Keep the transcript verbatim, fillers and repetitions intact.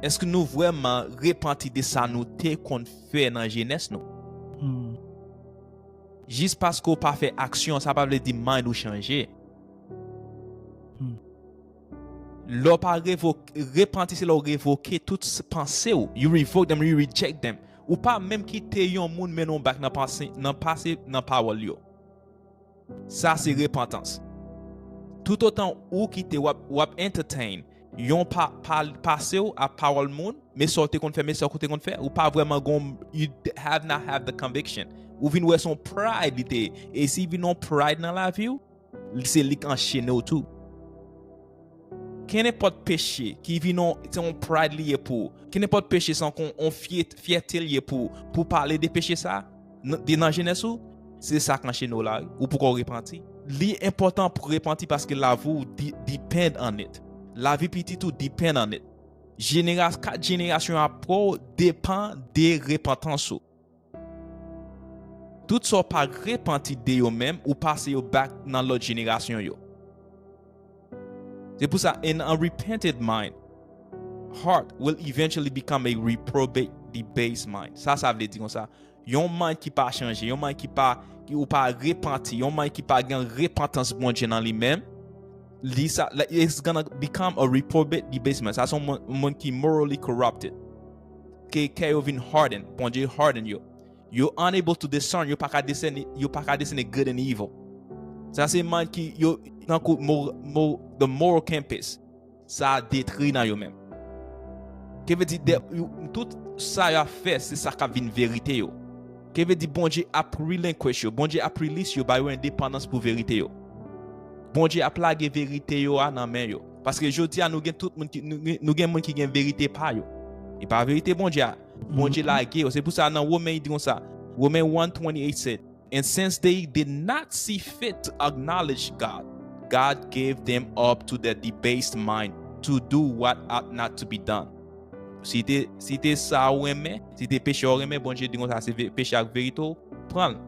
Èske nou vrèman repanti de sa nou te konn fè nan jenès nou? Hmm. Jis paske w pa fè aksyon, sa pa vle di mind ou chanje. Hmm. Lè w pa revoke, repanti se lè w revoke tout s- panse w. You revoke them, you reject them. Ou pa menm kite yon moun mennen w back nan pase, nan pase, nan pawòl yo. Sa se repantans. Toutotan ou kite w ap, w ap entertain yon pa, pa, pase w ap pawòl moun, men sa w te konn fè, men sa w te konn fè, ou pa vrèman gon, you have not have the conviction. Ou vin wè se yon pride li te ye. E si vin yon pride nan lavi w, se li k anchene w tou. Kenenpòt peche ki vin yon, se yon pride li ye pou ou. Kenenpòt peche se yon, yon fyè, fyète li ye pou ou. Pou pale de peche sa, n- de nan jenès ou, se sa k anchene w la, wi. Ou poko repanti. Li enpòtan pou repanti paske lavi w di- depend on it. Lavi pitit ou depend on it. Jeneras-, kat jenerasyon apre w depann de repantans ou. Tout sa w pa repanti de yo menm, ou pase yo back nan lòt jenerasyon yo. Se pou sa, an unrepented mind, heart will eventually become a reprobate, debased mind. Sa, sa vle di konsa, yon mind ki pa chanje, yon mind ki pa, ki ou pa repanti, yon mind ki pa gen repantans Bondye nan li menm, li sa, like, it's gonna become a reprobate, debased mind. Sa se yon moun, moun ki morally corrupted. Ke kè yo vin harden, Bondye harden yo. Yo unable to discern, yo pa ka discern, yo pa ka discern good and evil. Sa se mind ki yo tankou mo, mo, the moral compass. Sa detri nan yo menm. Ke vle di de- yo- tout sa y ap fè se sa k ap vin verite yo. Ke vle di Bondye ap relinquish yo, Bondye ap release yo, ba yo endepandans pou verite yo. Bondye ap lage verite yo a nan men yo. Paske jodi a nou gen tout moun ki nou, gen- nou gen moun ki gen verite pa yo. E pa verite Bondye a. Bondye lage yo. Se pou sa nan Women li di konsa. Women one twenty-eight said, and since they did not see fit to acknowledge God, God gave them up to the debased mind to do what ought not to be done. Si te, si te sa ou renmen, si te peche ou renmen, Bondye di konsa se ve- peche ak verite ou, pran l.